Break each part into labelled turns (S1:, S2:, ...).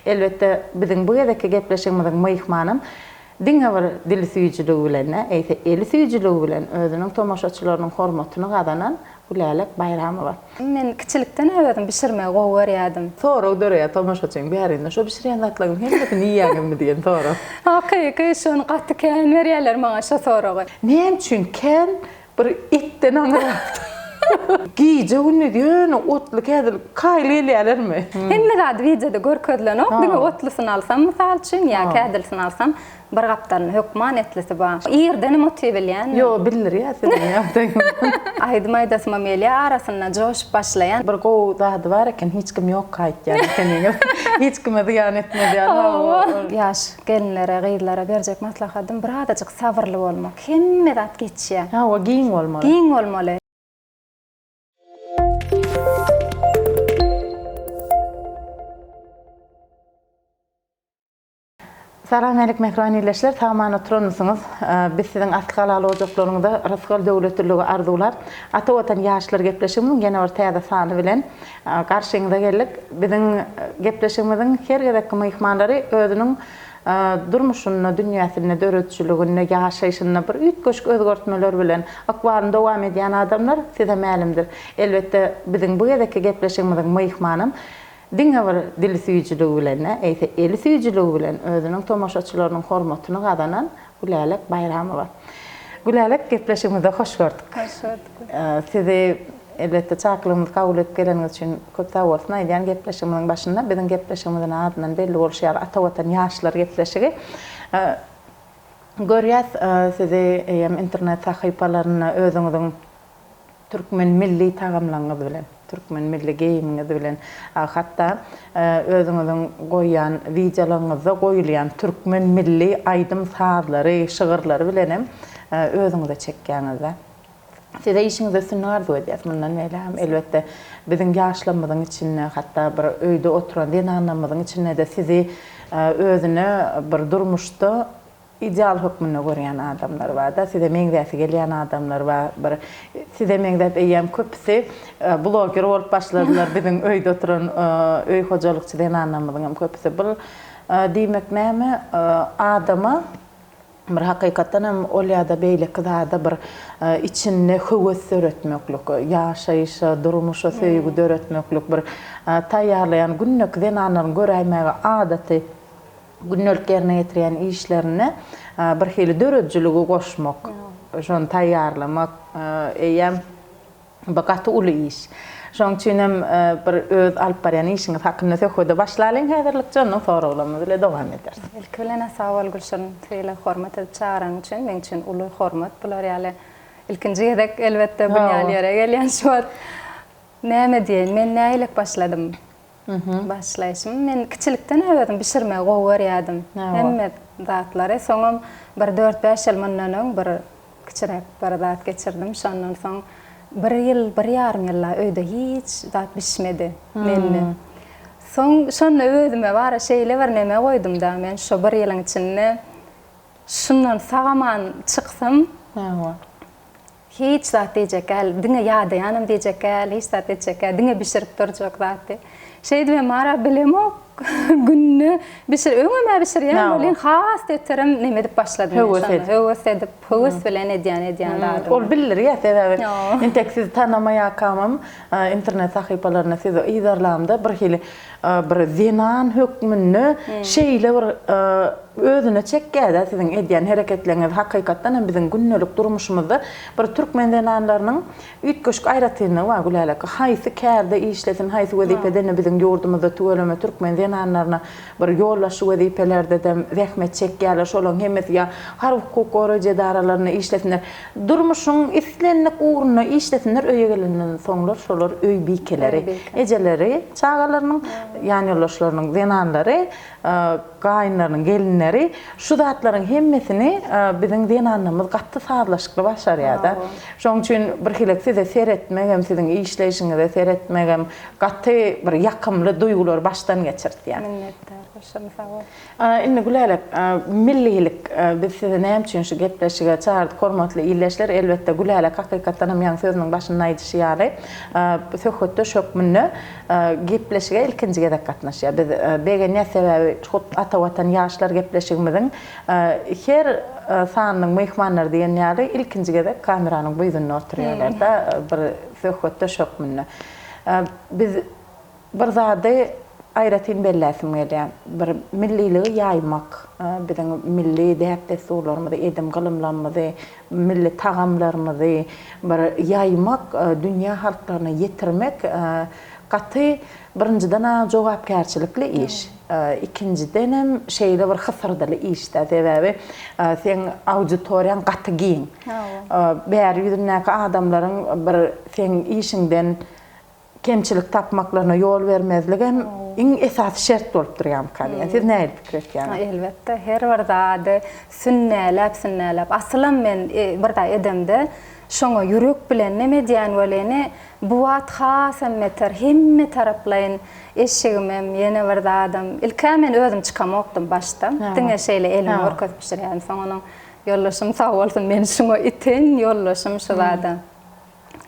S1: Elbetde, biziň bu gezekki gepleşigimiziň myhmanam diňe bir dili süýjüligi bilen däl, eýse eli süýjüligi bilen özüniň tomaşaçylarynyň hormatyny gazanan Gülälek Baýramowa.
S2: Men kiçilikden özüm bişirmegi gowy görýärdim.
S1: Sorag döreýär tomaşaçyň bärinde, şo bişirýän zatlaryň hemmesini iýýäňizmi diýen sorag.
S2: Hakyky şony gaty kän berýärler maňa şo soragy.
S1: Näme üçin kän bir etden aňyrak. Gije-gündiz ýöne otly kädil kaýyl gelýärlermi?
S2: Hemme zady wideoda görkezilenok, diňe otlusyny alsam mysal üçin ýa kädilisini alsam bir gapdalynda hökman etlisi bar. Irdenem otybilýän.
S1: Ýo bildirýär siziň ýagdaýyňyzy.
S2: Aýdym aýdasymam gelýär arasynda joşup başlaýan.
S1: Bir gowy zady bar eken hiç kim ýokka aýtýan ekeniňiz. Hiç kime zyýan etmez ýaly.
S2: Hawa. Ýaş gelinlere gyzlara berjek maslahatym birazajyk sabyrly bolmak. Hemme zat geçýär.
S1: Hawa giň bolmaly.
S2: Giň bolmaly.
S1: Salam älik mähriban ildeşler, sag-aman oturanmysyňyz? Biz siziň asly halal ojaklaryňyzda rysgal-döwletliligi arzuwlap, Ata Watan ýaşlar gepleşigimiziň ýene bir täze sany bilen garşyňyza geldik. Biziň gepleşigimiziň her gezekki myhmanlary özüniň durmuşynda, dünýäsinde, döredijiliginde, ýaşaýşynda bir üýtgeşik özgertmeler bilen ykbalyny dowam edýän adamlar size mälimdir. Elbetde, biziň bu gezekki gepleşigimiziň myhmanam Diňe bir dili süýjüligi bilen däl, eýse eli süýjüligi bilen özüniň tomaşaçylarynyň hormatyny gazanan Gülälek Baýramowa. Gülälek, gepleşigimizde hoş gördük.
S2: Hoş gördük.
S1: Sizi, elbetde, çakylygymyzy kabul edip geleniňiz üçin köp sag bolsun aýdýan. Gepleşigimiziň başynda biziň gepleşigimiziň adyndan belli bolşy ýaly Ata Watan ýaşlar gepleşigi. Görýäs sizi eýýäm internet sahypalarynda özüňiziň Türkmen milli tagamlaryňyz bilen, türkmen milli geýimiňiz bilen, hatda özüňiziň goýýan wideolaryňyzda goýulýan türkmen milli aýdym-sazlary, şygyrlary bilen hem özüňize çekýäňiz-dä. Size işiňizde üstünlik arzuw edýäs. Mundan beýläk hem, elbetde, biziň ýaşlarymyzyň içinde, hatda bir öýde oturan zenanlarymyzyň içinde-de sizi özüne bir durmuşda Ideal hökmünde görýän adamlar bar-da, size meňzäsi gelýän adamlar bar. Bir size meňzäp eýýäm köpüsi bloger bolup başladylar. Biziň öýde oturan öý hojalykçy zenanlarymyzyň hem köpüsi. Bu diýmek näme? Adama bir hakykatdan hem ol ýa-da beýleki zada bir içinde höwes döretmeklik, ýaşaýşa, durmuşa söýgi döretmeklik bir taýýarlaýan gündeki zenanlaryň göräýmäge adaty gündelik ýerine ýetirýän işlerine bir hili döredijiligi goşmak, şony taýýarlamak eýýäm bu gaty uly iş. Şonuň üçin hem bir öz alyp barýan işiňiz hakynda söhbede başlalyň häzirlikçe, ondan soraglarymyz bilen dowam ederis.
S2: Ilki bilen-ä sag bol Gülşirin, şeýle hormat edip çagyranyň üçin, meň üçin uly hormat bular ýaly ilkinji gezek elbetde bu ýaly ýere gelýän şu wagt. Näme diýeýin, men nähilek başladym? Başlaýşym, men kiçilikden özüm bişirmegi gowy görýärdim. Hemme zatlary. Soňam bir dört-bäş ýyl mundan öň bir kiçiräk bir zat geçirdim. Şondan soň bir ýyl, bir ýarym ýyl-a öýde hiç zat bişmedi mende. Soň şonda özüme bara şeýle bir neme goýdum-da, men şo bir ýylyň içinde şundan sag-aman çyksam, Hiç zat diýjek däl, diňe ýadaýanam diýjek däl, hiç zat etjek däl, diňe bişirip durjak zatdy. Şeýdibem ara bilemok, günde bişir, öňem-ä bişirýän welin has beterem neme edip başladym men şonda, höwes edip, höwes bilen edýän edýän zadymy.
S1: Ol bildirýär, sebäbi entek sizi tanamaýarkamam internet sahypalarynda sizi yzarlamda birhili bir zenan hökmünde şeýle bir özüne çekýär-de siziň edýän hereketleriňiz hakykatdan hem biziň gündelik durmuşymyzda bir türkmen zenanlarynyň üýtgeşik aýratynlygy bar Gülälek. Haýsy kärde işlesin, haýsy wezipede-de biziň ýurdumyzda tüweleme türkmen zenanlaryna bir ýolbaşçy wezipelerde-de zähmet çekýärler, şolaryň hemmesi ýa harby hukuk goraýjy edaralarynda işlesinler, durmuşyň islendik ugrunda işlesinler, öýe gelenden soňlar şolar öý bikeleri, ejeleri, çagalarynyň, ýanýoldaşlarynyň zenanlary, gaýynlarynyň gelinleri şu zatlaryň hemmesini biziň zenanlarymyz gaty sazlaşykly başarýar-da. Şonuň üçin birhili size seretmegem, siziň işleýşiňize seretmegem gaty bir ýakymly duýgulary başdan geçirtýär.
S2: Minnetdar, hoşam sag bol.
S1: Indi Gülälek, millilik, biz sizi näme üçin şu gepleşige çagyrdyk, hormatly ildeşler, elbetde Gülälek hakykatdan hem ýaňy sözüniň başynda aýdyşy ýaly, söhbetdeş hökmünde gepleşige ilkinji. ilkinji gezek gatnaşýar. Biz begenýäs sebäbi hut Ata Watan ýaşlar gepleşigimiziň her sanynyň myhmanlary diýen ýaly ilkinji gezek kameranyň bu ýüzünde oturýarlar-da bir söhbetdeş hökmünde. Biz bir zady aýratyn belläsim gelýär. Bir milliligi ýaýmak, biziň milli däp-dessurlarymyzy, edim-gylymlarymyzy, milli tagamlarymyzy bir ýaýmak, dünýä halklaryna ýetirmek gaty birinjiden-ä jogapkärçilikli iş. Ikinjidenem şeýle bir hysyrdyly iş-dä. Sebäbi seň auditoriýaň gaty giň. Bäri ýüzündäki adamlaryň bir seň işiňden kemçilik tapmaklaryna ýol bermezligem iň esasy şert bolup durýarmyka diýýän. Siz nähili pikir etýäňiz?
S2: Elbetde, her bir zady sünnäläp-sünnäläp, asylam men bir zat edemde, şoňa ýürek bilen nem edýän welini, bu wagt hasam beter, hemme taraplaýyn eşigimem, ýene bir zadam. Ilk-ä men özüm çykamokdym başda. Diňe şeýle elimi görkezip bişirýärdim. Soň onuň ýoldaşym sag bolsun, meni şuňa iten ýoldaşym şu zada.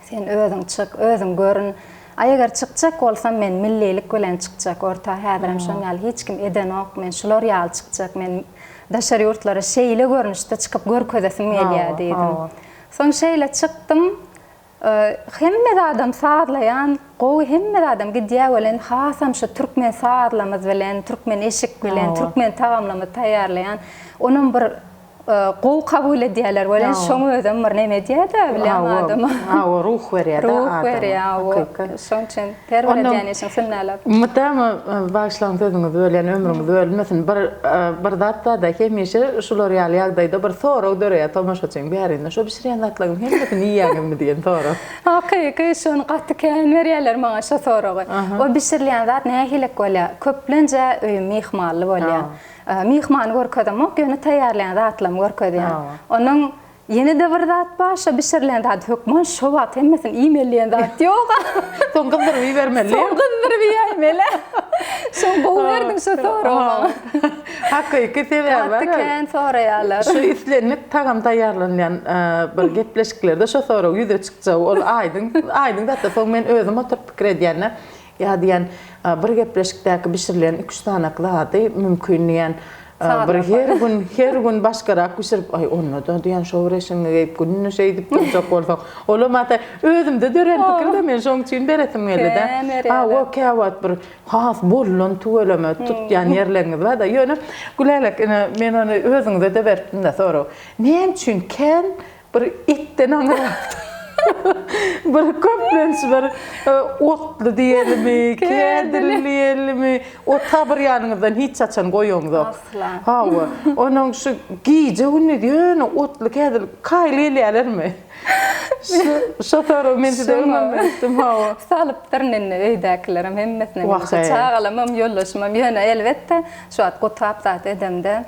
S2: Sen özüň çyk, özüň görün. Aý eger çykjak bolsam men millilik bilen çykjak orta häzirem şoň ýaly hiç kim edenok men şular ýaly çykjak men daşary ýurtlara şeýle görnüşde çykyp görkezesim gelýär diýdim. Soň şeýle çykdym. Hemme zadam sazlaýan gowy hemme zadam gidýär welin hasam şu türkmen sazlamyz bilen türkmen eşik bilen türkmen tagamlamyzy taýýarlaýan onam bir Gowy kabul edýärler welin şoň özem bir neme edýär-de bilýäň adama.
S1: Hawa, ruh berýär-de
S2: adama. Ruh berýär, hawa. Şoň üçin her bir edýän işiň sünnäläp.
S1: Mydama bagyşlaň sözüňizi bölýän ömrüňiz bölünmesin. Bir bir zat barda hemişe şular ýaly ýagdaýda bir sorag döreýär tomaşaçyň bärinde. Şo bişirýän zatlaryň hemmesini iýýäňizmi diýen sorag.
S2: Hakyky şony gaty kän berýärler maňa şo soragy. O bişirilýän zat nähilek bolýar? Köplenç-ä öýüm myhmanly bolýar. Myhmany görkezemok, ýöne taýýarlaýan zatlarymy görkezýän. Onuň ýene-de bir zat bar, şo bişirilen zady hökman şo wagt hemmesini iýmeli diýen zat ýok.
S1: Soň gyzdyryp iýibermeli.
S2: Soň gyzdyryp iýäýmeli. Şoň gowy berdiň şo soragy maňa.
S1: Hakyky sebäbi
S2: bar. Gaty kän soraýarlar.
S1: Şu islendik tagam taýýarlanylýan bir gepleşiklerde şo sorag ýüze çykjagy ol aýdyň, aýdyň zatda. Soň men özüm oturyp pikir edýän-de, Ýa diýen, bir gepleşikdäki bişirilen iki-üç sanak zady mümkin diýen, bir her gün, her gün başgarak bişirip, aý, onda-da diýen, şo bir eşigiňi geýip, günde şeýdip durjak bolsaň, olam ata, özümde dörän pikir-de, men şoň üçin beresim geldi-de. Hawa, käwagt bir has bollan tüweleme tutýan ýerleriňiz bar-da. Ýöne, Gülälek, ine, men ony özüňize-de beripdim-de sorag. Näme üçin kän Bir etden aňyrak bir köplenç bir otly diýelimi, kädili diýelimi, ota bir ýanyňyzdan hiç haçan goýaňzok.
S2: Asla.
S1: Hawa. Onuň şu gije-gündiz ýöne otly kädili kaýyl gelýärlermi? Şu şo soragy men size öňem beripdim, hawa.
S2: Salypdyryn indi öýdäkilerem hemmesine. Çagalamam, ýoldaşymam ýöne elbetde şu wagt gutap zat edemde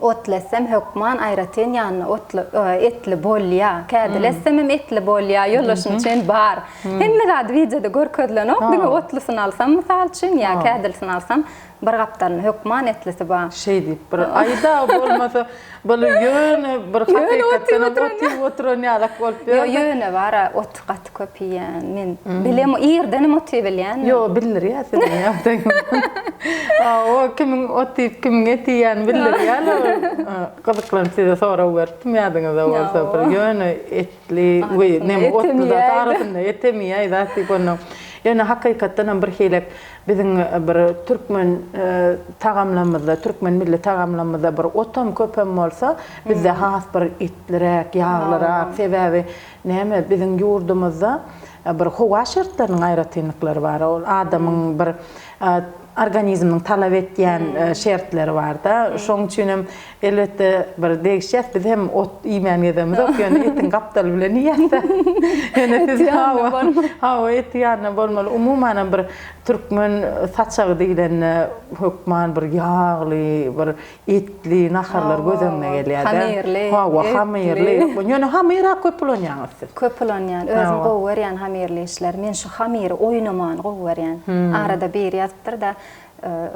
S2: Otly etsem hökman aýratyn ýanyna otly etli bolýa. Kädili etsemem etli bolýa. Ýoldaşym üçin bar. Hemme zady wideoda görkezilenok. Diňe otlusyny alsam mysal üçin ýa kädilisini alsam bir gapdalynda hökman etlisi bar.
S1: Şeý diýip bir aýda bolmasa bul ýöne bir hakykatdanam ot iýip oturan ýalak bolup
S2: ýör. Ýok ýöne bara ot gaty köp iýýän. Men bilem irdenem ot iýibilýän.
S1: Ýok bildirýär siziň ýagdaýyňyzdan. Hawa kimiň ot iýip kimiň et iýýänini bildirýär. Gyzyklanyp size sorag beripdim ýadyňyzda bolsa bir ýöne etli we neme otly zat arasynda etem iýäý zat diýip onnoň. Ýöne hakykatdanam bir hilek biziň bir türkmen tagamlarymyzda türkmen milli tagamlarymyzda bir otam köpem bolsa bizde has bir etliräk ýaglyrak sebäbi Näme, biziň ýurdumyzda bir howa şertleriniň aýratynlyklary bar. Ol adamyň bir organizminiň talap etýän şertleri bar-da. Şonuň üçin hem, elbetde, bir degişýäs. Biz hem ot iýmän gezemizok, ýöne etiň gapdaly bilen iýýäs-dä. Ýöne siz hawa, hawa, eti ýanynda bolmaly. Umuman hem bir türkmen saçagy diýlende hökman bir ýagly, bir Etli naharlar göz öňüne gelýär-dä.
S2: Hamyrly,
S1: Hawa, hamyrly. Ýöne hamyr-a köp ulanýaňyz siz.
S2: Köp ulanýan. Özüm gowy görýän hamyrly işleri. Men şu hamyry oýnamany gowy görýän. Arada biri ýazypdyr-da.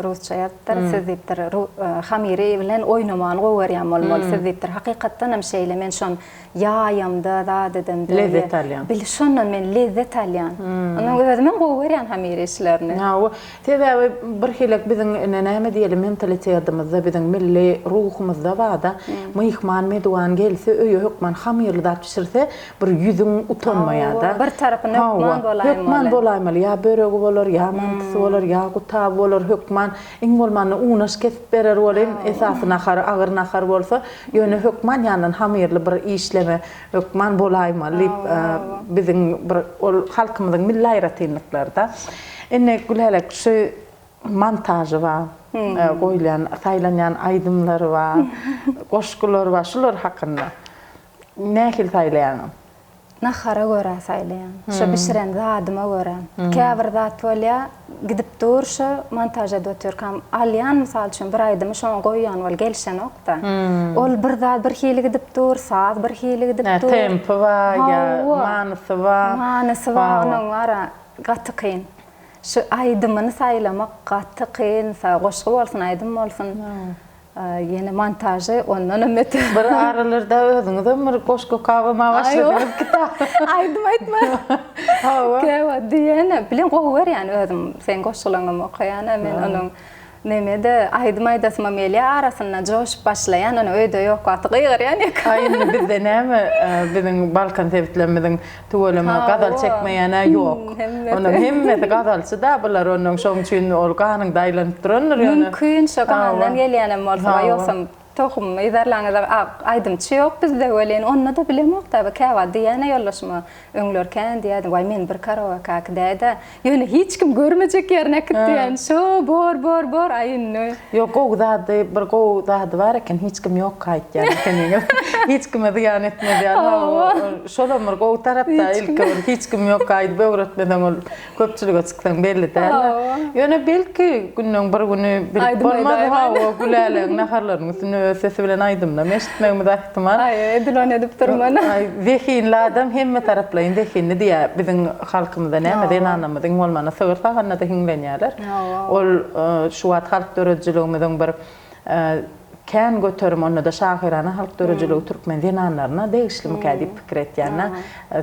S2: Rusça ýazypdyr. Siz diýipdir, hamyry bilen oýnamany gowy görýän bolmaly siz diýipdir. Hakykatdan hem şeýle, men şon ýaýamda, zat edemde.
S1: Lezzet alýaň.
S2: Bil, şondan men lezzet alýan. Ondan özümem gowy görýän hamyr işlerini.
S1: Hawa, sebäbi birhilek biziň ine näme diýeli mentalitetymyzda, biziň milli ruhumyzda bar-da, myhman, meduwan gelse öýe hökman hamyrly zat bişirse, bir ýüzüň utanmaýar-da.
S2: Hawa, bir tarapyny hökman bolaýmaly.
S1: Hökman bolaýmaly. Ýa böregi bolar, ýa mantysy bolar, ýa gutaby bolar, hökman. Iň bolmanda unaş kesip berer welin, esasy nahary agyr nahar bolsa, ýöne hökman ýanyndan hamyrly bir işleme hökman bolaýmaly diýip, biziň bir ol halkymyzyň milli aýratynlyklary-da. Indi Gülälek şu montažy bar, goýulýan, saýlanýan aýdymlary bar, goşgulary bar, şular hakynda. Nähili saýlaýaňyz?
S2: Nahara görä saýlaýan. Şo bişiren zadyma görä. Käbir zat bolýar, gidip dur şo montaž edip otyrkam alýan mysal üçin bir aýdymy şoňa goýýan bol gelşenok-da. Ol bir zat bir hili gidip dur, saz bir hili gidip dur.
S1: Tempi bar ýa manysy bar.
S2: Manysy bar onuň bar-a gaty kyn. Şu aýdymyny saýlamak gaty kyn, goşgy bolsun, aýdym bolsun. Ýene montažy ondanam beter.
S1: Bir aralarda özüňizem bir goşgy okabam başladyňyz kitap.
S2: Aýdym aýtma.
S1: Hawa.
S2: Käwagt diýýän, bilen gowy görýän özüm seň goşgulaňam okaýan men onuň nemede aýdym aýdasymam gelýär arasynda joşup başlaýan ony öýde ýok wagty gygyrýan ýeke.
S1: Aý indi bizde näme biziň Balkan sebitlerimiziň Tüweleme gazal çekmeýän-ä ýok. Onuň hemmesi gazalçy-da bular onuň şoň üçin ol ganyňda aýlanyp durandyr ýöne.
S2: Mümkin şo gandan gelýänem bolsa ýogsam tohum yzarlaňyza aýdymçy ýok bizde welin onda-da bilemok-da käwagt diýýän-ä ýoldaşyma öňler kän diýýärdim waý meni bir karaoke äkidäý-dä Ýöne hiç kim görmejek ýerine äkit diýen. Şo bor bor bor aý indi.
S1: Ýok gowy zady bir gowy zady bar eken hiç kim ýokka aýtýan ekeniňiz. Hiç kime zyýan etmez ýaly hawa şolam bir gowy tarapda ilki bir hiç kim ýokka aýdyp öwretmeseň ol köpçülige çyksaň belli däl. Ýöne belki günleň bir güni bilip bolmaz hawa Gülälegiň naharlarynyň üstünde öz sesi bilen aýdymynam eşitmegimiz ähtimal.
S2: Aý edil ony edip durman.
S1: Aý zehinli adam hemme taraplaýyn zehinli diýýär biziň halkymyzda näme zenanlarymyz iň bolmanda sygyr saganda-da hiňlenýärler. Ol şu wagt halk döredijiligimiziň bir kän göterim onda-da şahyrana halk döredijiligi türkmen zenanlaryna degişlimikä diýip pikir etýän-de.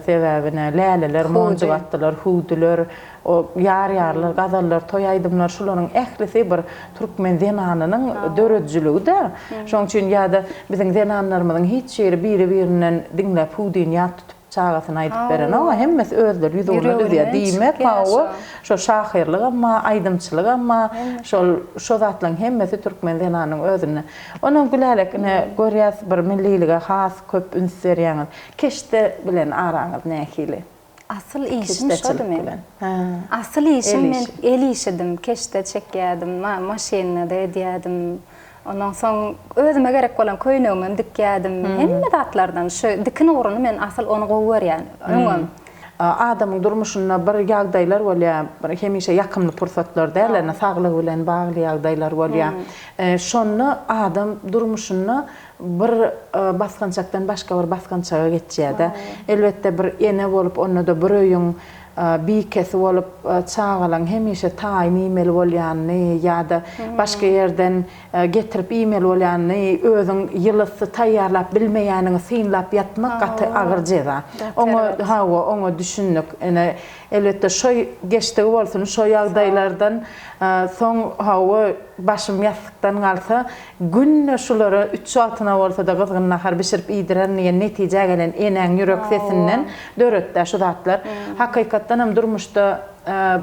S1: Sebäbi ne läleler, monjugatdylar, hüwdüler, o ýar-ýarlar, gazallar, toý aýdymlar şularyň ählisi bir türkmen zenanynyň döredijiligi-de. Şonuň üçin ýa-da biziň zenanlarymyzyň hiç biri biri-birinden diňläp hüwdüni ýat tutup Çagasyna aýdyp berenok-a, hemmesi özleri ýüzügine düzýär. Diýmek, hawa, şo şahyrlygam bar, aýdymçylygam bar, şol, şo zatlaryň hemmesi türkmen zenanynyň özünde. Onam Gülälek, ine, görýäs, bir millilige has köp üns berýäňiz. Keşde bilen araňyz nähili?
S2: Asyl işim şody meň. Asyl işim men el işidim, keşde çekýärdim, maşynda-da edýärdim. Ondan soň özüme gerek bolan köýnegimem dikýärdim. Hemme zatlardan şu dikin ugruny men asyl ony gowy görýän öňem.
S1: Adamyň durmuşynda bir ýagdaýlar bolýar, bir hemişe ýakymly pursatlar däl, ýöne saglygy bilen bagly ýagdaýlar bolýar. Şonda adam durmuşynda bir basgançakdan başga bir basgançaga geçýär-de. Elbetde bir ene bolup, onda-da bir öýüň bikesi bolup, çagalaň hemişe taýyn iýmeli bolýanyny ýa-da başga ýerden getirip iýmeli bolýanyny, özüň ýylysy taýýarlap bilmeýäniňi synlap ýatmak gaty agyr jeza. Oňa, hawa, oňa düşündik. Ine, elbetde, şo geçdigi bolsun, şo ýagdaýlardan soň, hawa, başym ýassykdan galsa, Günde şulara üç wagtyna bolsa-da gyzgyn nahar bişirip iýdirerin diýen netijä gelen enäň ýürek sesinden döretdä şu zatlar. Hakykatdanam durmuşda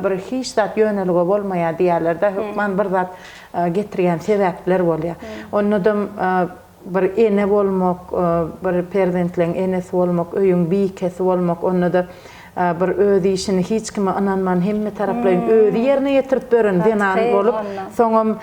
S1: bir hiç zat ýönelige bolmaýar diýýärler-dä, hökman bir zat getirýän sebäpler bolýar. Ondadam bir ene bolmak, bir perzentleň enesi bolmak, öýüň bikesi bolmak, onda-da bir öz işini hiç kime ynanman hemme taraplaýyn özi ýerine ýetirip beren zenan bolup, soňam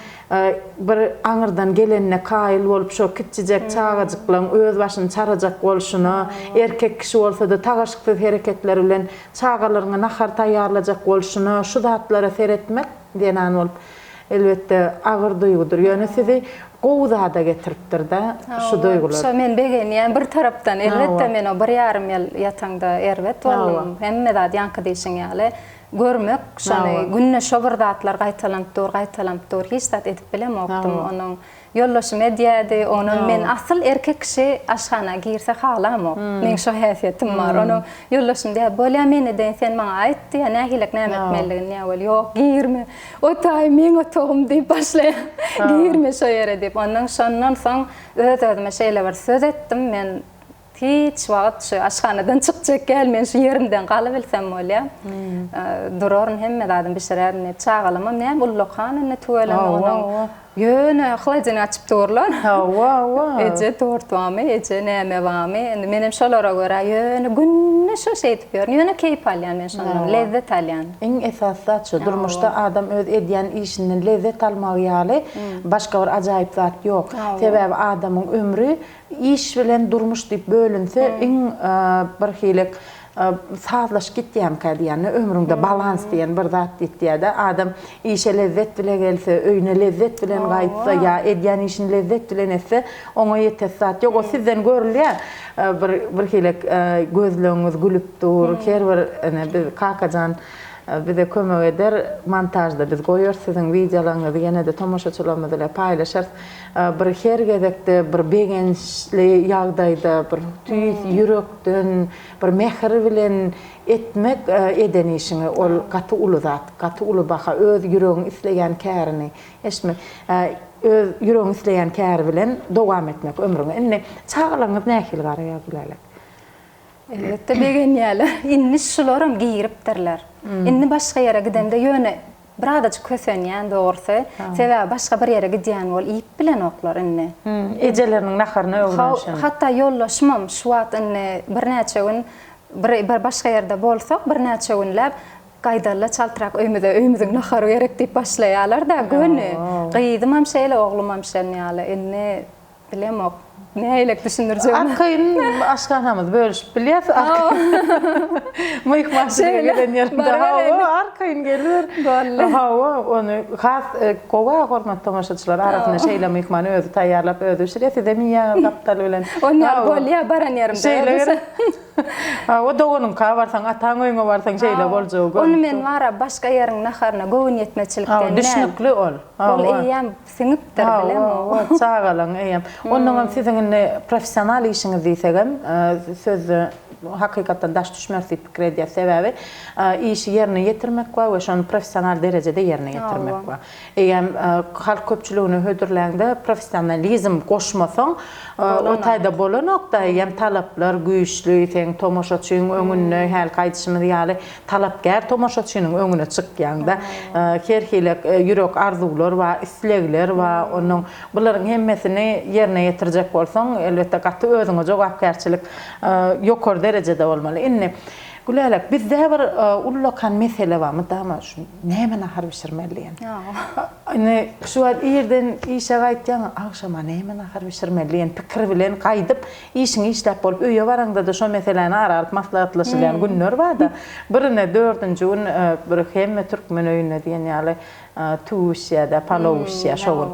S1: Bir aňyrdan gelenine kaýyl bolup şo kiçijek çagajyklaň öz başyny çarajak bolşuna, erkek kişi bolsa-da tagaşyksyz hereketleri bilen çagalaryňa nahar taýýarlajak bolşuna, şu zatlara seretmek zenan bolup, elbetde, agyr duýgudyr. Ýöne sizi gowy zada getiripdir-dä şu duýgular.
S2: Şo men begenýän bir tarapdan. Elbetde men o bir ýarym ýyl ýataňda erbet boldum. Hemme zat ýaňky diýşiň ýaly. Görmek şony günde şo bir zatlar gaýtalanyp dur, gaýtalanyp dur. Hiç zat edip bilemokdym. Onuň ýoldaşym edýärdi. Onam men asyl erkek kişi aşhana girse halamok. Meň şo häsiýetim bar. Onuň ýoldaşym diýýär, bolýa men edeýin sen maňa aýt diýýär, nähilek näme etmelidigini diýýär. Weli ýok girme. O taý meň otagym diýip başlaýar. Girme şo ýere diýip. Ondan şondan soň öz-özüme şeýle bir söz etdim. Men Hiç wagt şu aşhanadan çykjak däl, men şu ýerimden galybilsem bolýa. Duraryn, hemme zadymy bişirerin diýip. Çagalamam näme ullakan indi tüweleme onuň. Ýöne holodilnik açyp durlar.
S1: Hawa, hawa.
S2: Eje tort barmy, eje näme barmy? Indi menem şolara görä ýöne günde şo şeýdip ýörün. Ýöne keýp alýan men şondan, lezzet alýan.
S1: Iň esasy zat şu, durmuşda adam öz edýän işinden lezzet almagy ýaly başga bir ajaýyp zat ýok. Sebäbi adamyň ömri Iş bilen durmuş diýip bölünse iň birhili sazlaşyk gitýärmikä diýýän. Ömrüňde balans diýen bir zat ýitýär-de. Adam işe lezzet bile gelse, öýüne lezzet bilen gaýtsa ýa edýän işini lezzet bilen etse, oňa ýetesi zat ýok. O sizden görülýär. Bir birhili gözlegiňiz gülüp dur. Her bir ine biz Kakajan bize kömek eder. Montažda biz goýarys siziň wideolaryňyzy ýene-de tomaşaçylarymyz bilen paýlaşarys. Bir her gezekde bir begençli ýagdaýda bir tüýs ýürekden bir mähir bilen etmek eden işiňi ol gaty uly zat, gaty uly baha öz ýüregiň isleýän kärini eşitmek öz ýüregiň isleýän käri bilen dowam etmek ömrüňi. Indi çagalaryňyz nähili garaýar Gülälek?
S2: Elbetde begenýärler. Indi şularam giripdirler. Indi başga ýere gidemde ýöne Birazajyk kösenýän dogrusy. Sebäbi başga bir ýere gidýän bol iýip bilenoklar indi.
S1: Ejeleriniň naharyna öwrenişen.
S2: Hatda ýoldaşymam şu wagt indi birnäçe gün bir bir başga ýerde bolsak birnäçe günläp gaýdalyda çaltrak öýümize öýümiziň nahary gerek diýip başlaýalarda göni. Gyzymam şeýle oglumam şen ýaly indi Bilemok. Nähilek düşündirjegimi.
S1: Arkaýyn aşhanamyzy bölüşip bilýäs. Myhmançylyga gelen ýerinde hawa, arkaýyn geliber.
S2: Boldy.
S1: Hawa, ony has gowy hormatly tomaşaçylar arasynda şeýle myhman özi taýýarlap, özi bişirýär. Sizem iýýäňiz gapdaly bilen.
S2: Onýaly bolýar baran ýerimde.
S1: Şeýle gerek. Hawa, doganyňka barsaň, ataň öýüňe barsaň şeýle boljagy görnüp
S2: Ony men wara başga ýeriň naharyna göwün ýetmezçilikden däl.
S1: Düşnükli ol.
S2: Ol eýýäm Siňipdir bilemok.
S1: Hawa, çagalaň eýýäm. Onnoňam siziň indi professional işiňiz diýsegem, sözde hakykatdan daş düşmeris diýip pikir edýäs. Sebäbi işi ýerine ýetirmek bar we şony professional derejede ýerine ýetirmek bar. Eýýäm halk köpçüligine hödürläňde professionalizm goşmasaň, o taýda bolanok-da, eýýäm talaplar güýçli, seň tomaşaçyň öňünde hälki aýdyşymyz ýaly Talapkär tomaşaçynyň öňüne çykýaňda her hili ýürek arzuwlar bar, islegler bar. Onuň bularyň hemmesini ýerine ýetirjek bolsaň, elbetde gaty özüňe jogapkärçilik ýokary derejede bolmaly. Indi Gülälek, bizde bir ullakan mesele bar, mydama şu näme nahar bişirmeli diýen. Indi şu wagt irden işe gaýtýaň, agşama näme nahar bişirmeli diýen pikir bilen gaýdyp, Işiňi işläp bolup öýe baraňda-da şo meseläni ara alyp maslahatlaşylýan günler bar-da. Birine dördünji gün bir hemme türkmen öýünde diýen ýaly tüwi bişýär-de, palaw bişýär şo gün.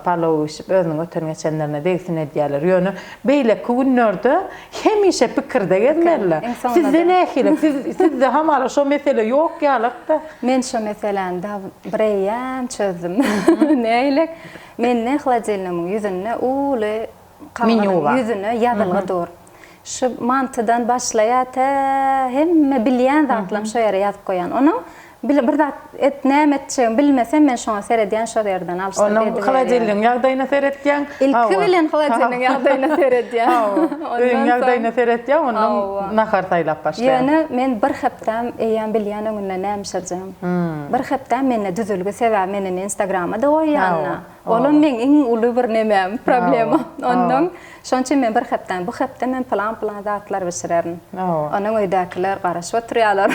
S1: Palaw bişip özüniň öten-geçenlerine degsin edýärler. Ýöne beýleki günlerde hemişe pikirde gezmeliler. Sizde nähili? Siz sizde hamala şo mesele ýok ýalak-da.
S2: Men şo meseläni bireýýäm çözdüm. Nähili? Mende holodilnigimiň ýüzünde uly
S1: Menýu bar.
S2: Ýüzüne ýazylgy dur. Şu mantydan başlaýar tä hemme bilýän zatlarymy şo ýere ýazyp goýýan. Onuň bir zat et näme etjegimi bilmesem men şoňa seredýän şol ýerden alşdyryp
S1: ediberýän. Onuň holodilnigiň ýagdaýyna seretýäň.
S2: Ilki bilen holodilnigiň ýagdaýyna seredýän.
S1: Öýüň ýagdaýyna seretýäň ondan nahar saýlap başlaýaň.
S2: Ýöne men bir hepdäm eýýäm bilýän öňünden näme bişirjegimi. Bir hepdäm mende düzülgi sebäbi men indi instagrama-da goýýan-da. Olam meň iň uly bir nemem, problemam. Ondan şonuň üçin men bir hepdäni, bu hepde men pylan-pylan zatlar bişirerin. Ondan öýdäkiler garaşyp oturýarlar.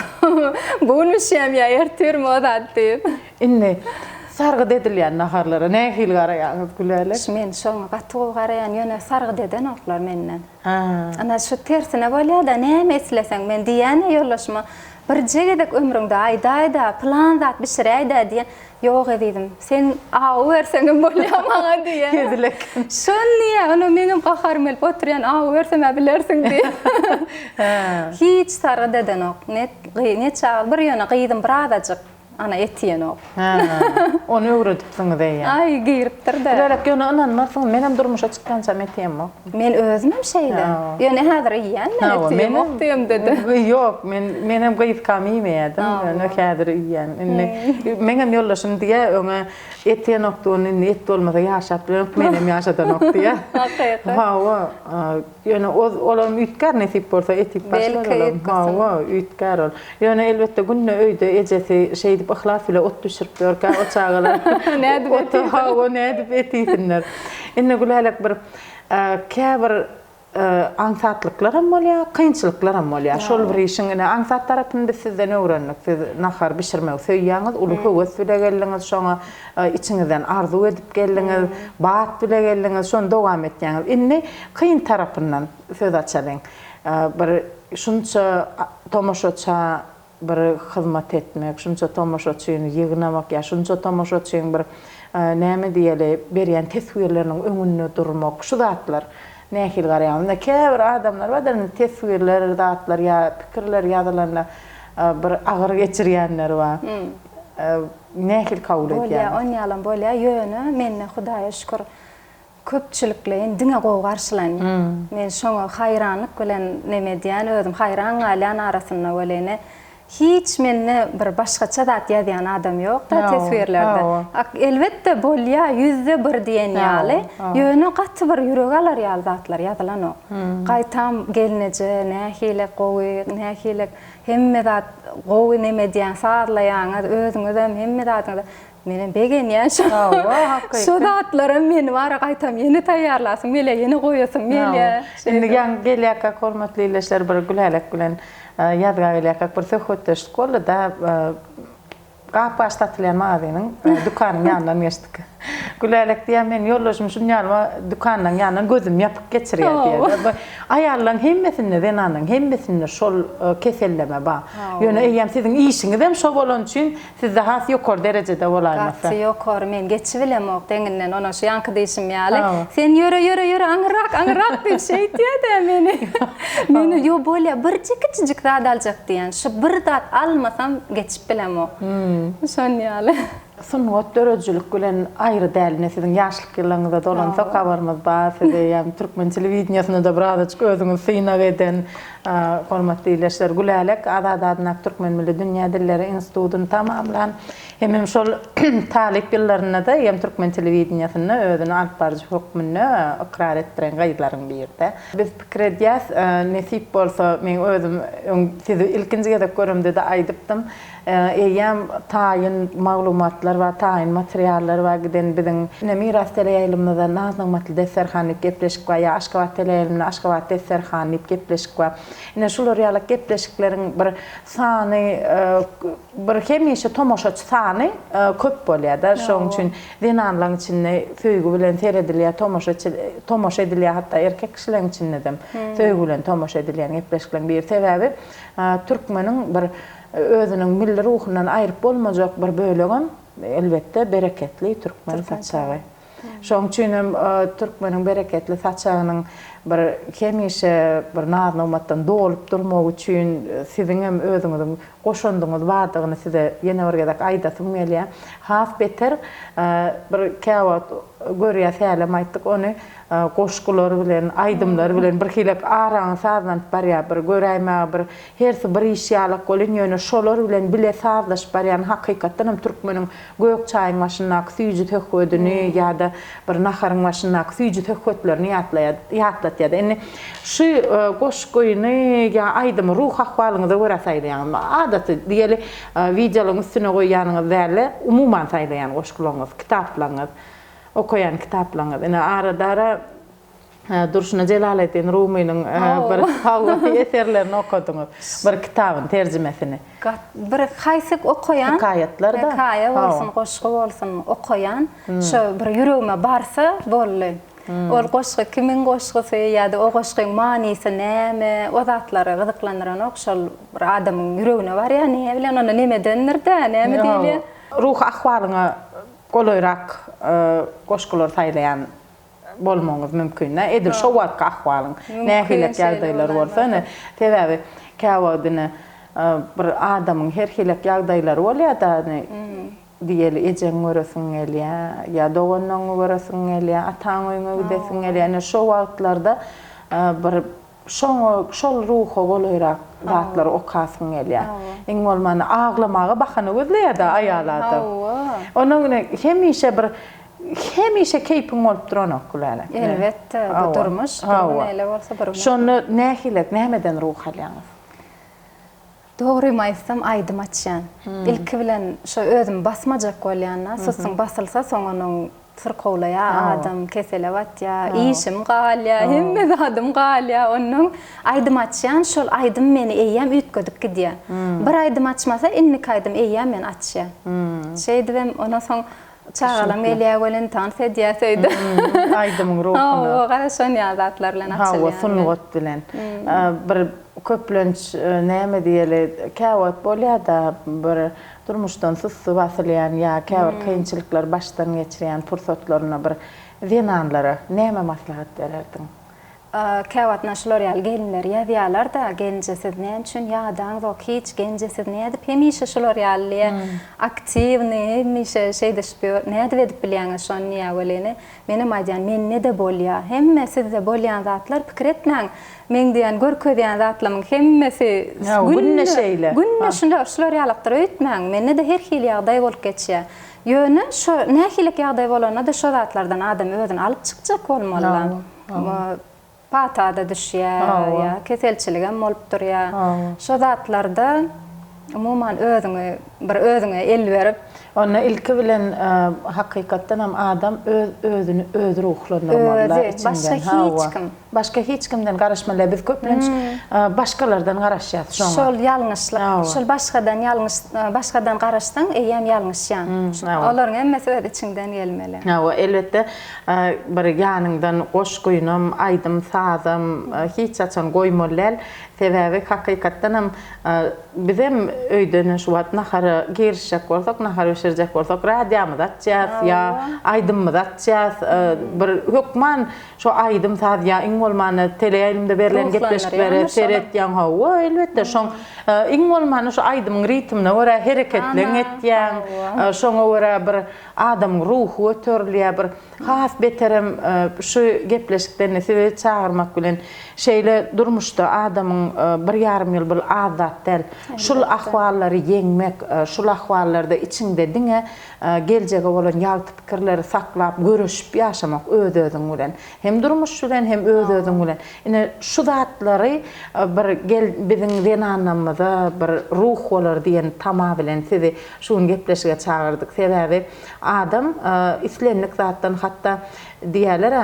S2: Bu gün bişýärmi ýa ertirmi o zat diýip.
S1: Indi sargyt edilýän naharlara nähili garaýaňyz Gülälek?
S2: Şu men şoňa gaty gowy garaýan, ýöne sargyt edenoklar menden. Ana şu tersine bolýar-da, näme isleseň men diýýän-ä ýoldaşyma. Birje gezek ömrüňde aýdaý-da, pylan zat bişiräý-dä diýen. Ýok ezizim, sen awy berseňem bolýar maňa diýýär.
S1: Hezil eken.
S2: Şony diýýär, onda meňem gaharym gelip oturýan, awy bersem-ä bilersiň diýýär. Hiç sargyt edenok. Ne ne çaga, bir ýöne gyzym birazajyk ana et iýenok.
S1: Hä, ony öwredipsiňiz eýýäm.
S2: Aý, giripdir-de.
S1: Bilerek ýöne ynanmarsyňyz, menem durmuşa çykýançam et iýemok.
S2: Men özümem şeýle. Ýöne häzir iýýän men eti, iýemok diýemde-de.
S1: Ýok, men menem gyzkam iýmeýärdim, ýöne häzir iýýän. Indi meňem ýoldaşym diýýär, öňe et iýenokdy, ony indi et bolmasa ýaşap bilenok, menem ýaşadanok diýýär.
S2: Hakyky.
S1: Hawa, ýöne olam üýtgär nesip bolsa et iýip başlar olam. Hawa, üýtgär ol. Ýöne elbetde günde öýde ejesi şeýdip yhlas bile ot bişirip ýörkä o çagalar
S2: Nädip et iýsinler?
S1: Hawa, nädip et iýsinler? Indi Gülälek bir käbir aňsatlyklaram bolýar, kynçylyklaram bolýar. Şol bir işiň ine aňsat tarapyny biz sizden öwrendik. Siz nahar bişirmegi söýýäňiz, uly höwes bile geldiňiz şoňa, içiňizden arzuw edip geldiňiz, bat bile geldiňiz, şony dowam etýäňiz. Indi kyn tarapyndan söz açalyň. Bir şunça tomaşaça bir hyzmat etmek, şunça tomaşaçyny ýygnamak ýa şunça tomaşaçyň bir näme diýeli berýän teswirleriniň öňünde durmak, şu zatlar nähili garaýaňyz? Indi käbir adamlar bardyr indi teswirler zatlar ýa pikirler ýazylanda bir agyr geçirýänler bar. Nähili kabul edýäňiz?
S2: Bolýar, onýalam bolýar, ýöne mende Hudaýa şükür Köpçülikleýin diňe gowy garşylanýar. Men şoňa haýranlyk bilen neme edýän, özüm haýran galýan arasynda welin, hiç mende bir başgaça zat ýazýan adam ýok-da teswirlerde. Elbetde bolýar, 1% diýen ýaly, ýöne gaty bir ýürek alar ýaly zatlar ýazylanok. Gaýtam gelneje nähili gowy, nähili hemme zat gowy neme edýäň, sazlaýaňyz, özüňizem hemme zadyňyz. Menem begenýän şo.
S1: Hawa, hakyky.
S2: Şo zatlaram meni bara gaýtam ýene taýýarlasym gelýär, ýene goýasym gelýär.
S1: Indi ýaňy gelýärkäk hormatly ildeşler bir Gülälek bilen ýazga gelýärkäk bir söhbetdeşlik boldy-da, gap-gaç satylýan magazynyň, dükanyň ýanyndan geçdik. Gülälek diýýär, meniň ýoldaşym şuny ýaly dükanyň ýanyndan gözümi ýapyk geçirýär diýýär. Aýallaryň hemmesinde, zenanlaryň hemmesinde şol keselleme bar. Ýöne eýýäm siziň işiňizem şo bolany üçin Sizde has ýokary derejede bolaýmasa.
S2: Gaty ýokary men geçibilemok deňinden onam şu ýaňky diýşim ýaly sen ýöre ýöre ýöre aňyrrak aňyrrak diýip şeýtýädä meni meni ýo bolýa birje kiçijik zat aljak diýýän şu bir zat almasam geçip bilemok şon ýaly.
S1: Sungat döredijilik bilen aýry däl ine siziň ýaşlyk ýyllaryňyza dolansak habarymyz bar sizi ýagny türkmen telewideniýasynda-da birazajyk özüňizi synag eden Hormatly ildeşler, Gülälek Azady adyndaky Türkmen milli dünýä dilleri institutyny tamamlan hemem şol talyp ýyllarynda-da hem türkmen telewideniýesinde özüni alyp baryjy hökmünde ykrar etdiren gyzlaryň biride. Biz pikir edýäs, nesip bolsa, meň özüm öň sizi ilkinji gezek göremde-de aýdypdym, Eýýäm taýyn maglumatlar bar, taýyn materiallar bar giden biziň. Ine, Miras teleýaýlymymyzda Naz-nygmatly desterhan diýip gepleşik bar, ýa Aşgabat teleýaýlymynda Aşgabat desterhany diýip gepleşik bar. Ine, şular ýaly gepleşikleriň bir sany, bir hemişe tomaşaçy sany köp bolýar-da. Şonuň üçin zenanlaryň içinde söýgi bilen seredilýär, tomaşa tomaşa edilýär, hatda erkek kişileriň içindedem söýgi bilen tomaşa edilýän gepleşikleriň biri. Sebäbi türkmeniň bir Özüniň milli ruhundan aýryp bolmajak bir bölegem, elbetde, bereketli türkmen saçagy. Şonuň üçin hem türkmeniň bereketli saçagynyň bir hemişe bir naz-nygmatdan dolup durmagy üçin siziň hem özüňiziň goşandyňyz bardygyny size ýene bir gezek aýdasym gelýär. Has beter bir käwagt görýäs, hälem aýtdyk ony, goşgular bilen, aýdymlar bilen birhilek araňyz sazlanyp barýar, bir göräýmäge bir Hersi bir iş ýalak welin, ýöne şolar bilen bile sazlaşyp barýan hakykatdan hem türkmeniň gök çaýyň başyndaky süýji söhbedini ýa-da bir naharyň başyndaky süýji söhbetlerini ýatlaýar, ýatlatýar. Indi şu goşgyny ýa aýdymy ruh ahwalyňyza görä saýlaýaňyzmy? Adaty diýeli, wideolaryň üstüne goýýanyňyz däl-de, umuman saýlaýan goşgularyňyz, kitaplaryňyz, okaýan kitaplaryňyz. Ine, arada-ara Durşuna Jelaleddin Rumynyň bir hawa eserlerini okadyňyz. Bir kitabyny, terjimesini.
S2: Bir haýsy okaýan.
S1: Hekaýatlar-da.
S2: Hekaýa bolsun, goşgy bolsun okaýan. Şo bir ýüregime barsa boldy. Ol goşgy kimiň goşgusy ýa-da o goşgyň manysy näme, o zatlary gyzyklandyranok, şol bir adamyň ýüregine barýar, näme bilen onda nemedendir-dä, näme diýilýär.
S1: Ruhy ahwalyňa golaýrak goşgulary saýlaýan bolmagyňyz mümkin-dä. Edil şo wagtky ahwalyň nähilek ýagdaýlar bolsa, ine, sebäbi käwagt ine bir adamyň her hilek ýagdaýlary bolýar-da, ine, diýeli, ejeňi göresiň gelýär, ýa doganlaryňy göresiň gelýär, ataň öýüňe gidesiň gelýär, ine, şo wagtlarda bir Şoňa, şol ruha golaýrak zatlary okasyň gelýär. Iň bolmanda aglamaga bahana gözleýär-dä aýal adam. Onuň ine hemişe bir hemişe keýpiň bolup duranok Gülälek.
S2: Elbetde, bu durmuş, bir gün eýle bolsa, bir gün.
S1: Şonda nähili, nämeden ruh alýaňyz?
S2: Dogrymy aýtsam aýdym açýan. Ilki bilen şo özümi basmajak bolýan-da, sussuň basylsa soň onuň syrkawlaýar adam, kesele batýar, işim galýar, hemme zadym galýar. Onnoň aýdym açýan, şol aýdym meni eýýäm üýtgedip gidýär. Bir aýdym açmasa indiki aýdym eýýäm meni açýar. Şeýdibem ondan soň Çagalam gelýär welin tans edýäs öýde.
S1: Aýdymyň ruhuna.
S2: Hawa, garaşan ýaly zatlar bilen açylýar.
S1: Hawa, sungat bilen. Bir köplenç näme diýeli, käwagt bolýar-da, bir durmuşdan sussy basylýan ýa käbir kynçylyklary başdan geçirýän pursatlarynda bir zenanlara näme maslahat bererdiň?
S2: Käwagt ynha şular ýaly gelinler ýazýalarda gelinje siz näme üçin ýadaňzok hiç gelinje siz nädip hemişe şular ýaly diýä aktiwnyý hemişe şeýdişip ýör nädip edip bilýäňiz şony diýä welini menem aýdýan mendede bolýa hemme sizde bolýan zatlar pikir etmäň meň diýän görkezýän zatlamyň hemmesi
S1: günde şeýle
S2: günde şular şular ýalakdyr öýtmäň mendede her hili ýagdaý bolup geçýä ýöne şo nähilek ýagdaý bolanda-da şo zatlardan adam özüni alyp çykjak bolmaly. Pata-da düşýär, ýa keselçiligem bolup durýar. Şo zatlarda umuman özüňi bir özüňe el berip.
S1: Onda ilki bilen hakykatdan hem adam öz özüni özi ruhlandyrmaly.
S2: Özi, başga hiç kim.
S1: Başga hiç kimden garaşmaly däl. Biz köplenç başgalardan garaşýas şoňa.
S2: Şol ýalňyşlyk. Şol başgadan ýalňyş, başgadan garaşsaň eýýäm ýalňyşýaň. Olaryň hemmesi öz içiňden gelmeli.
S1: Hawa, elbetde Bir ýanyňdan goşgynam, aýdym-sazam hiç haçan goýmaly däl. Sebäbi hakykatdanam bizem öýde şu wagt nahara girişjek bolsak, nahar bişirjek bolsak radiomyzy açýas ýa aýdymymyzy açýas. Bir hökman şo aýdym-saz ýa iň bolmanda teleýaýlymda berlen gepleşiklere seretýäň. Hawa, elbetde şoň iň bolmanda şo aýdymyň ritmine görä hereketleň etýäň. Şoňa görä bir Adamyň ruhy göterilýär bir has beterem şu gepleşikden sizi çagyrmak bilen şeýle durmuşda adamyň bir ýarym ýyl bul az zat däl. Şul ahwallary ýeňmek, şul ahwallarda içiňde diňe geljege bolan ýagty pikirleri saklap göreşip ýaşamak öz-özüň bilen. Hem durmuş bilen hem öz-özüň bilen. Ine şu zatlary bir gel biziň zenanlarymyza bir ruh bolar diýen tama bilen sizi şu gün gepleşige çagyrdyk. Sebäbi adam islendik zatdan hatda diýýärler-ä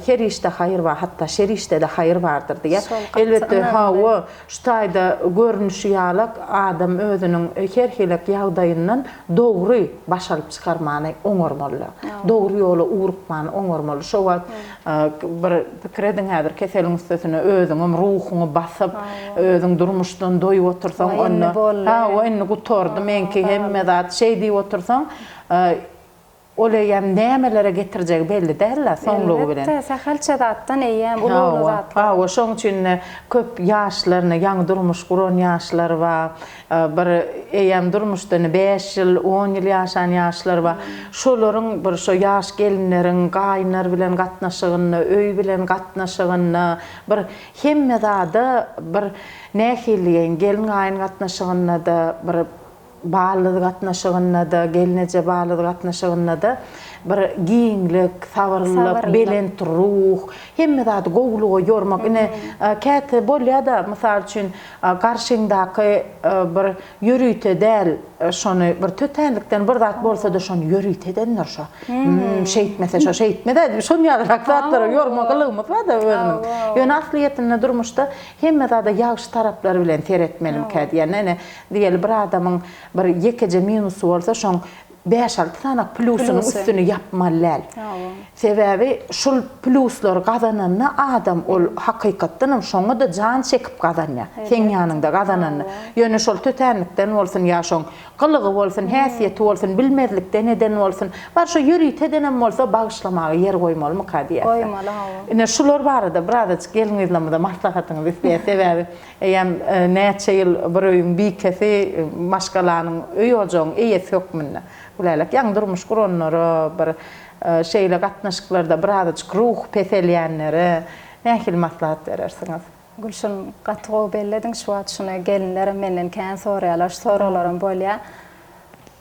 S1: her işde haýyr bar, hatda şer işde-de haýyr bardyr diýýär. Elbetde hawa Şu taýda görnüşi ýalak, adam özüniň her hilek ýagdaýyndan dogry baş alyp çykarmany oňarmaly. Dogry ýola ugrukmany oňarmaly. Şo wagt bir pikir ediň häzir keseliň üstesine özüňem ruhuňy basyp, özüň durmuşdan doýup otursaň onda, hawa indi gutardy meňki hemme zat şeý diýip otursaň, Ol eýýäm nämelere getirjegi belli däl-le, soňlugy bilen.
S2: Elbetde, sähelçe zatdan eýýäm uly-uly zatlar.
S1: Hawa, şoň üçin-de köp ýaşlar, ine, ýaňy durmuş guran ýaşlar bar, bir eýýäm durmuşda ine bäş ýyl, on ýyl ýaşan ýaşlar bar. Şolaryň bir şo ýaş gelinleriň gaýynlar bilen gatnaşygynda, öý bilen gatnaşygynda bir hemme zada bir nähili diýeýin, gelin-gaýyn gatnaşygynda-da bir Ballyz gatnaşygynda-da, gelneje ballyz gatnaşygynda-da bir giňlik, sabyrlylyk, belent ruh, hemme zady gowulyga ýormak. Ine, käte bolýar-da, mysal üçin, garşyňdaky bir ýörite däl, şony bir tötänlikden bir zat bolsa-da, şony ýörite edendir şo. Şeýtmese şo şeýtmez-ä diýip, şon ýalyrak zatlara ýorma gylygymyz bar-da özümiziň. Ýöne aslyýetinde durmuşda hemme zada ýagşy taraplary bilen seretmelimikä diýýän. Ine, Diýeli bir adamyň bir ýekeje minusy bolsa şoň Bäş-alty sany plýusynyň üstüni ýapmaly däl. Sebäbi şol plýuslary gazananda adam ol hakykatdanam şoňa-da jan çekip gazanýar. Seň ýanyňda gazananda. Ýöne şol tötänlikden bolsun ýa şoň gylygy bolsun, häsiýeti bolsun, bilmezlikden eden bolsun, bar şo ýörite edenem bolsa bagyşlamaga ýer goýmalymyka diýýäs.
S2: Goýmaly hawa.
S1: Ine şular barada birazajyk gelin-gyzlarymyza maslahatyňyzy isleýäs. Sebäbi Eýýäm näçe ýyl bir öýüň bikesi, maşgalanyň, öý-ojagyň eýesi hökmünde. Gülälek ýaňy durmuş guranlara, bir şeýle gatnaşyklarda birazajyk ruhy peselýänlere nähili maslahat berersiňiz?
S2: Gülşirin, gaty gowy bellediň şu wagt şuny gelinlerem menden kän soraýarlar, şu soraglaram bolýar.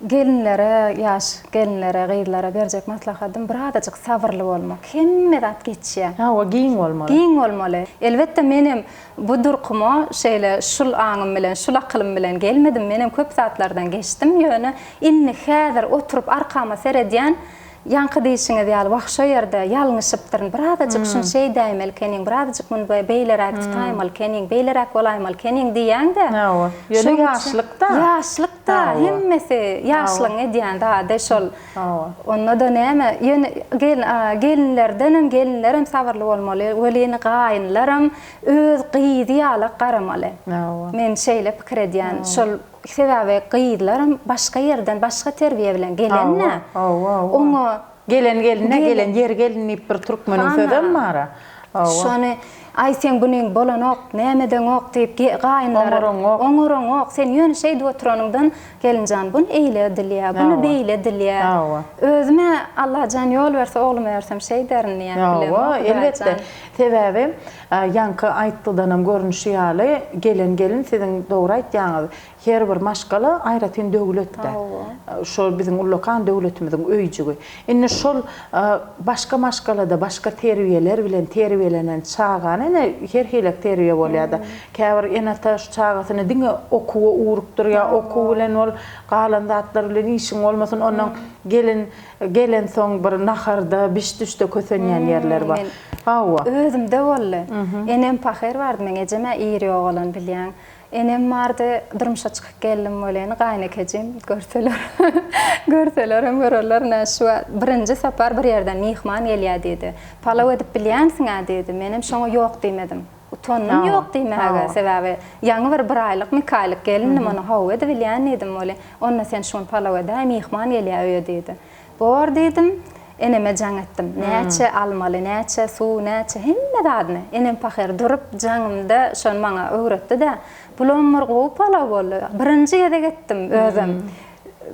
S2: Gelinlere, ýaş gelinlere, gyzlara berjek maslahatym birazajyk sabyrly bolmak. Hemme zat geçýär.
S1: Hawa, giň bolmaly.
S2: Giň bolmaly. Elbetde menem bu durkuma şeýle şul aňym bilen, şul akylym bilen gelmedim. Menem köp zatlardan geçdim. Ýöne indi häzir oturyp arkama seredýän, Ýaňky diýşiňiz ýaly, wah, şo ýerde ýalňyşypdyryn, birazajyk şuny şeýdäýmeli ekeniň, birazajyk muny beýleräk tutaýmaly ekeniň, beýleräk bolaýmaly ekeniň diýýäň-de.
S1: Hawa. Ýöne ýaşlyk-da.
S2: Ýaşlyk-da, hemmesi ýaşlygyň edýän zady şol.
S1: Hawa.
S2: Onda-da näme, ýöne gelinlerdenem, gelinlerem sabyrly bolmaly, welin gaýynlaram öz gyzy ýalak garamaly.
S1: Hawa.
S2: Men şeýle pikir edýän. Şol Sebäbi gyzlaram başga ýerden, başga terbiýe bilen gelende, oňa.
S1: Gelen geline, gelen ýeri gelin diýip bir türkmeniň sözem bar-a.
S2: Şony, aý seň bunyň bolanok, näme edeňok diýip gaýynlar.
S1: Oňaraňok.
S2: Oňaraňok, sen ýöne şeýdip oturanyňdan, gelinjan buny eýle edilýär, buny beýle edilýär. Özüm-ä Allajan ýol berse ogluma bersem şeýderin diýýän bilemok
S1: Hawa, elbetde. Sebäbi Ýaňky aýtgydanam görnüşi ýaly, gelen gelin siziň dogry aýtýaňyz, her bir maşgala aýratyn döwlet-dä. Şol biziň ullakan döwletimiziň öýjügi. Indi şol başga maşgalada başga terbiýeler bilen terbiýelenen çagany ine her hilek terbiýe bolýar-da. Käbir ene-ata şu çagasyny diňe okuwa ugrukdyrýar, okuw bilen bol, galan zatlar bilen işiň bolmasyn, onnoň gelin Gelensoň bir naharda, biş-düşde kösenýän ýerleri bar. Hawa.
S2: Özümde boldy. Enem pahyr bardy, meň ejem-ä ir ýogalan bilýäň. Enem bardy, durmuşa çykyp geldim welin, gaýynekejim görseler, görselerem görerler, ine şu wagt birinji sapar bir ýerden myhman gelýär diýdi. Palaw edip bilýänsiň-ä diýdi. Menem şoňa ýok diýmedim. Utandym ýok diýmäge, sebäbi ýaňy bir bir aýlykmy, iki aýlyk gelindim, ony hawa edibilýän diýdim weli, onda sen şu gün palaw edäý, myhman gelýär öýe diýdi. Bor diýdim, eneme jaň etdim. Näçe almaly, näçe suw, näçe hemme zadyny. Enem pahyr durup jaňymda şony maňa öwretdi-de, bulam bir gowy palaw boldy. Birinji gezek etdim özem.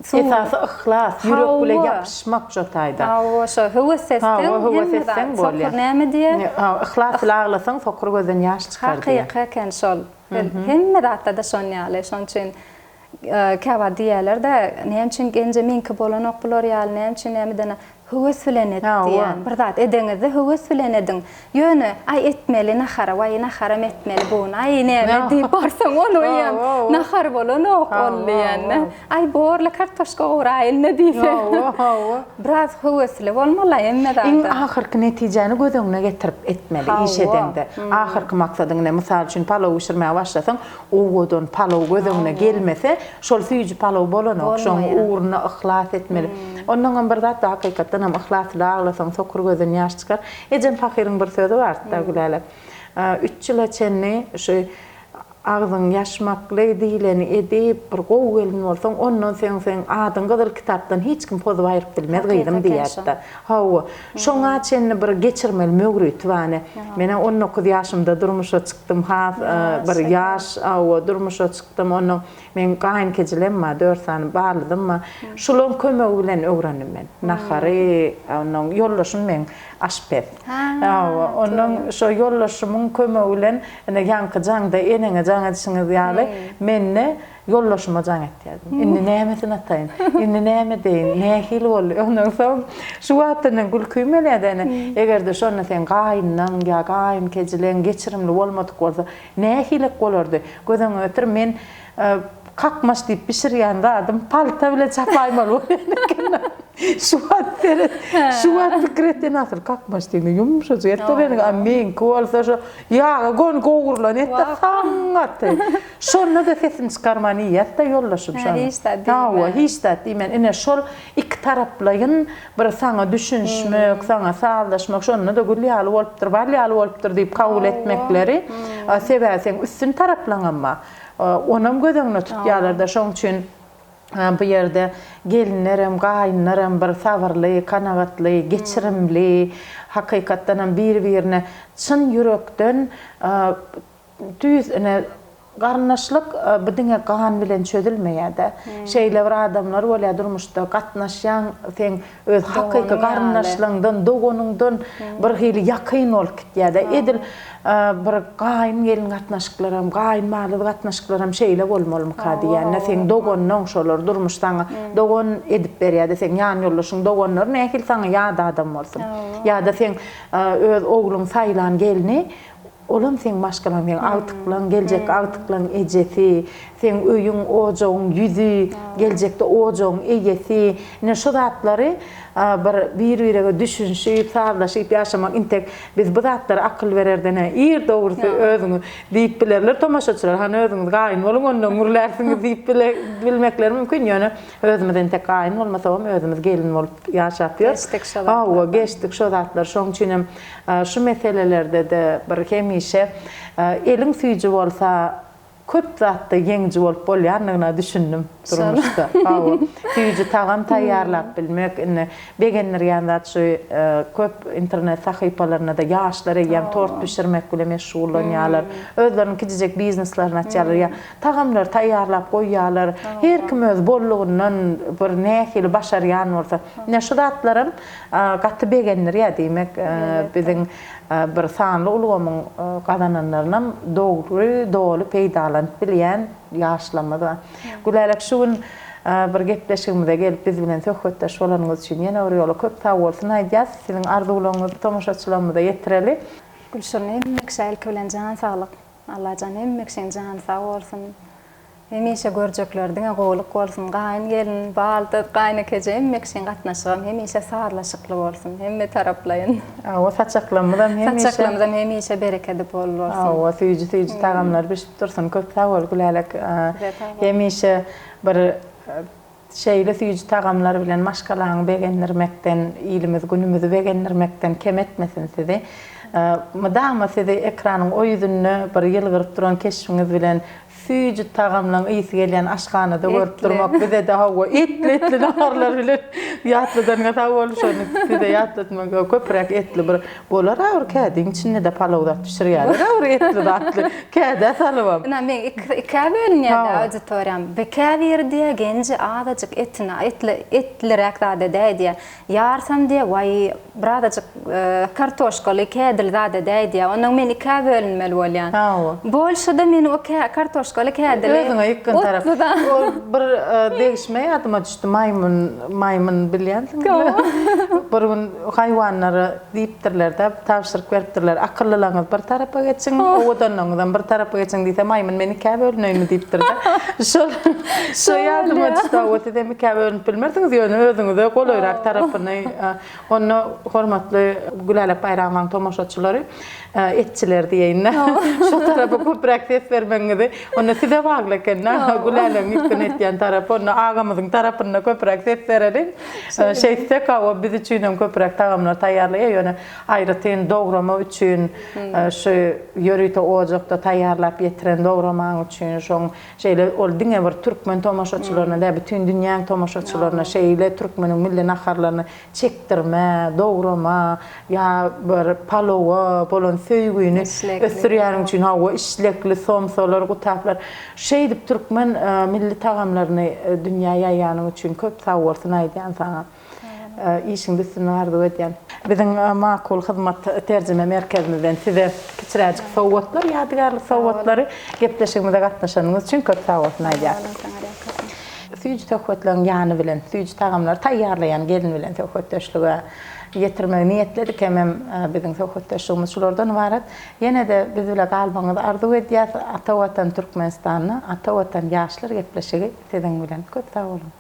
S1: Esasy yhlas, ýürek bile ýapyşmak şo taýda.
S2: Hawa, şo höwes etseň,
S1: höwes etseň bolýar.
S2: Sokur näme diýýär?
S1: Yhlas bile aglasaň, sokur gözden ýaş çykar
S2: diýýär. Hakyky eken şol. Hemme zatda-da şon ýaly. Şonuň üçin käwagt diýýärler-de, näme üçin genje meňki bolanok bular ýaly, näme üçin nämeden Höwes bilen et diýýän. Bir zat edeňizde höwes bilen ediň. Ýöne, aý etmeli nahara, waý naharam etmeli bu gün, aý näme diýip barsaň ony öýem nahar bolanok ol diýende. Aý borla kartoşka gowraýyn-da diýseň. Biraz höwesli bolmaly hemme zada.
S1: Iň ahyrky netijäni göz öňüne getirip etmeli iş edeňde. Ahyrky maksadyň ine mysal üçin palaw bişirmäge başlasaň, owadan palaw göz öňüne gelmese, şol süýji palaw bolanok. Şoň ugrunda yhlas etmeli. Onnoňam bir zat-da, hakykatdanam yhlas ile aglasaň, sokur gözden ýaş çykar. Ejem pahyryň bir sözi bardy-da, Gülälek. Üç ýyla çenli şu agzyň ýaşmakly diýleni edip, bir gowy gelin bolsaň, ondan soň seň adyň gyzyl kitapdan hiç kim pozup aýryp bilmez gyzym diýerdi-de. Hawa. Şoňa çenli bir geçirmeli möwriti bar ine. Men-ä on dokuz ýaşymda durmuşa çykdym, has bir ýaş, hawa, durmuşa çykdym. Onnoň meň gaýynkejelem bar, dört sany balydym bar. Şularyň kömegi bilen öwrendim men. Nahary, onnoň ýoldaşym meň aşpez. Hawa, onnoň şo ýoldaşymyň kömegi bilen, ine, ýaňky jaňda eneňe jaň edişiňiz ýaly, mende Ýoldaşyma jaň etýärdim. Indi nämesini ataýyn? Indi näme edeýin? Nähili boldy? Ondan soň şu wagtdan hem gülküm gelýär-de ene. Eger-de şonda seň gaýynlaň ýa gaýynkejileň geçirimli bolmadyk bolsa, nähilek bolardy? Göz öňüňe getir, men kakmaç diýip bişirýän zadym palta bilen çapaýmaly bolýan eken. Şu wagt seret, şu wagt pikir etden asyl kakmaç diýende ýumşajyk et-de meniň, a meňki bolsa şo ýaga gön gowrulan et-de saň gaty. Şonda-da sesini çykarman iýýäs-de ýoldaşym şony.
S2: Hiç zat diýmän.
S1: Hawa, hiç zat diýmän. Ine şol ikitaraplaýyn bir saňa düşünişmek, saňa sazlaşmak, şonda-da gül ýaly bolupdyr, bal ýaly bolupdyr diýip kabul etmekleri, sebäbi seň üstün taraplaňam bar. Onam göz öňüne tutýarlar-da, şoň üçin bu ýerde gelinlerem, gaýynlaram bir sabyrly, kanagatly, geçirimli, hakykatdanam bir-birine çyn ýürekden tüýs ine garyndaşlyk bu diňe gan bilen çözülmeýär-de. Şeýle bir adamlar bolýar durmuşda gatnaşýaň seň öz hakyky garyndaşlaňdan, doganyňdan bir hili ýakyn bolup gitýär-de. Edil bir gaýyn-gelin gatnaşyklaram, gaýyn-balyz gatnaşyklaram şeýle bolmalymyka diýýän-de. Seň doganlaň şolar, durmuş saňa dogan edip berýär-de, seň ýanýoldaşyň doganlary nähili saňa ýat adam bolsun. Ýa-da seň öz ogluň saýlan gelni Olam seň maşgalaň, seň agtyklaň, geljekki agtyklaň ejesi, seň öýüň, ojagyň ýüzi, geljekde ojagyň eýesi. Ine şu zatlary bir bir-birege düşünişip, sazlaşyp ýaşamak intek biz bu zatlara akyl bererden-ä ir dogrusy özüňiz diýip bilerler tomaşaçylar. Hany özüňiz gaýyn boluň ondan gürlärsiňiz diýip bilmekleri mümkin. Ýöne özümiz entek gaýyn bolmasagam özümiz gelin bolup ýaşap ýörüs.
S2: Geçdik şo zatlardan.
S1: Hawa, geçdik şo zatlary. Şoň üçinem Şu meselelerde-de bir hemişe eliň süýji bolsa köp zatda ýeňiji bolup bolýandygyna düşündim durmuşda. Hawa. Süýji tagam taýýarlap bilmek, indi begendirýän zat şu köp internet sahypalarynda-da ýaşlar eýýäm tort bişirmek bilen meşgullanýarlar. Özleriniň kiçijek bizneslerini açýarlar ýa tagamlary taýýarlap goýýarlar. Her kim öz bollugyndan bir nähili başarýan bolsa. Ine şu zatlaram Gaty begendirýär diýmek biziň bir sanly ulgamyň gazananlarynam dogry doly peýdalanyp bilýän ýaşlarymyz bar. Gülälek şu gün bir gepleşigimize gelip biz bilen söhbetdeş bolanyňyz üçin ýene bir ýola köp sagbolsun aýdýas. Siziň arzuwlaryňyzy tomaşaçylarymyza ýetireli.
S2: Gülşirin hemme kişä ilki bilen jan saglyk. Allajan hemme kişiň jany sag bolsun. Hemişe görjekleri diňe gowulyk bolsun gaýyn gelin baldyz gaýynekeje hemme kişiň gatnaşygam hemişe sazlaşykly bolsun hemme taraplaýyn.
S1: Hawa saçaklarymyzam hemişe.
S2: Saçaklarymyzam hemişe berekedi bol bolsun.
S1: Hawa süýji süýji tagamlar bişip dursun köp sag bol Gülälek hemişe bir Şeýle süýji tagamlar bilen maşgalaňy begendirmekden, ilimiz günümizi begendirmekden kem etmesin sizi. Mydama sizi ekranyň o ýüzünde bir ýylgyryp duran keşbiňiz bilen süýji tagamlaň ysy gelýän aşhanada görüp durmak bize-de hawa etli-etli naharlar bilen ýatladanyňa sag bol şony size ýatlatmak köpräk etli bir bolar-a bir kädiň içinde-de palaw zat bişirýärler-a bir etli zatly kädä salybam.
S2: Ynha meň Ikä bölünýär-dä auditoriýam. Be käbiri diýýär, genji azajyk etini, etli, etliräk zat edäý diýýär. Ýarsam diýýär, waý, birazajyk kartoşkaly, kädili zat edäý diýýär. Onnoň men ikä bölünmeli bolýan.
S1: Hawa.
S2: Bolşa-da meni o kä, kartoşkaly, kädili,
S1: Özüňe ýykgyn tarap.
S2: otly zat.
S1: Ol bir degişme ýadyma düşdi. Maýmyn, maýmyn bilýänsiň. Bir gün haýwanlara Diýipdirler-de, tabşyryk beripdirler, Akyllylaryňyz bir tarapa geçiň, owadanlaryňyzam bir tarapa geçiň diýse, maýmyn men ikä bölüneýinmi diýipdir-de. Şol şo ýadyma düşdi, hawa, sizem ikä bölünip bilmersiňiz, ýöne özüňize golaýrak tarapyny. Onda hormatly Gülälek Baýramowanyň tomaşaçylary, etçiler diýeýin-dä, şo tarapa köpräk ses bermegiňizi, onda size bagly eken-dä, Gülälegiň ýykgyn etýän tarapy, onda agamyzyň tarapynda köpräk ses bereliň. Şeýtsek hawa biz üçinem köpräk tagamlar taýýarlaýar, ýöne aýratyn dograma üçin şu ýörite ojakda taýýarlap ýetiren dogramaň üçin şoň şeýle ol diňe bir türkmen tomaşaçylaryna däl, bütin dünýäň tomaşaçylaryna şeýle türkmeniň milli naharlaryny çekdirme, dograma ýa bir palowa bolan söýgüni ösdürýäniň üçin hawa işlekli somsalar, gutaplar Şeýdip türkmen milli tagamlaryny dünýä ýaýýanyň üçin köp sagbolsun aýdýan saňa. Işiňde üstünlik arzuw edýän. Biziň Makul hyzmat terjime merkezimizden size kiçiräjik sowgatlar, ýadygärlik sowgatlary. Gepleşigimize gatnaşanyňyz üçin köp sagbolsun aýdýas. Süýji söhbetleriň ýany bilen süýji tagamlary taýýarlaýan gelin bilen söhbetdeşlige ýetirmegi niýetledik hemem biziň söhbetdeşligimiz şulardan ybarat. Ýene-de biz bile galmagyňyzy arzuw edýäs. Ata Watan Türkmenistanda Ata Watan ýaşlar gepleşigi siziň bilen. Köp sag boluň.